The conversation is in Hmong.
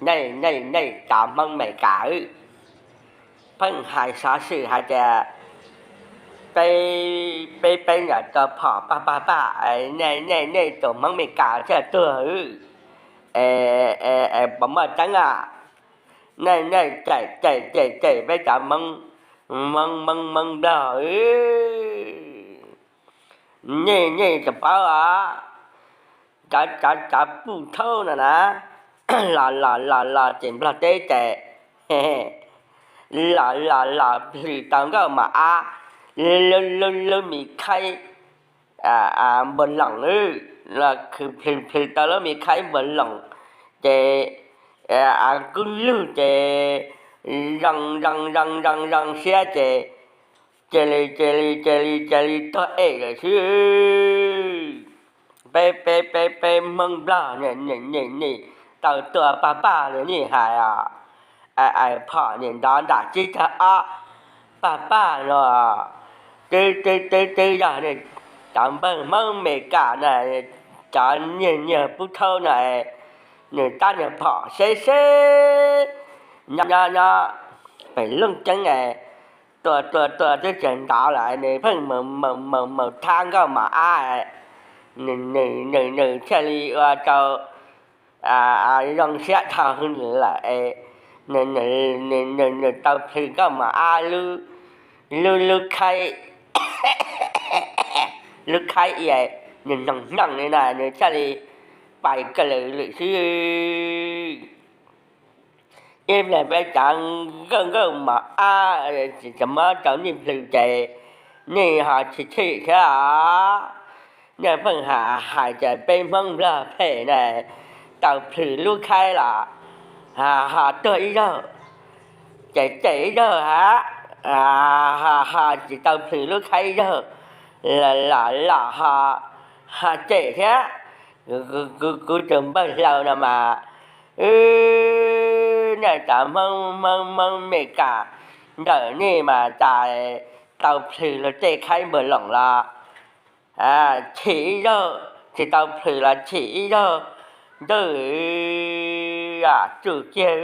Nej, nej, nej cov Hmoob Mes Kas, pheej hais xov xwm hais tias peb, peb, peb nyuam tua phom pag pag pag, nej, nej, nej tus Hmoob Mes Kas thiaj tuag, puas muaj tseeb a? Nej, nej cem cem cem cem peb cov Hmoob, Hmoob, Hmoob Nplog, nej, nej tsis paub os. Cov, cov, cov puj thaub no na, los los los los ces Nplog teb ces, los los los plhws tau nkauj mos ab, lub, lub, lub me khaib npua loos, los plhws plhws tau lub me khaib npua loos, ces kub lug ces zoo zoo zoo zoo zoo siab ces cia li, cia li, cia li, cia li tuag em lawm xwb. Peb, peb, peb, peb Hmoob Nplog nim, nim, nim tau tua pag pag li nej hais os. Phom nim nrov nram tsib caug ob pag pag no. Twb, twb, twb, twb yog nej cov npawg Hmoob Mes Kas na, cov niag, niag puj thaub no, nws tab niag phom seb seb nyob, nyob, nyob pem Looj Ceeb, tua, tua, tua twb tsis nrov lawm nws pheej mus, mus, mus thab nkauj mos ab, nws, nws, nws thiaj li ua rau zoo siab dhau lawm. Nws, nws tau plhws nkauj mos ab lub, lub, lub khaib, lub khaib ia, nws noog noog li na nws thiaj li pais kawg lawm lwm xwb. Ib pliag peb cov nkauj, nkauj mos ab tsis muab rau nej plhws ces nej ho chim chim thiab os. Nej pheej hais tias peb Hmoob Nplog phem na, tau plhws lub khaib los ho tuag ib zaug, ces cem ib zaug hab, ho tsis tau plhws lub khaib ib zaug los, los ho, ho cem thiab. Kuv, kuv tus npawg hlau no mas, nej cov Hmoob, Hmoob, Hmoob Mes Kas, ntawm nej mas cas tau plhws luag tej khaib npua loos los chim ib zaug, tsis tau plhws los chim ib zaug, ntuj, tsum kiag.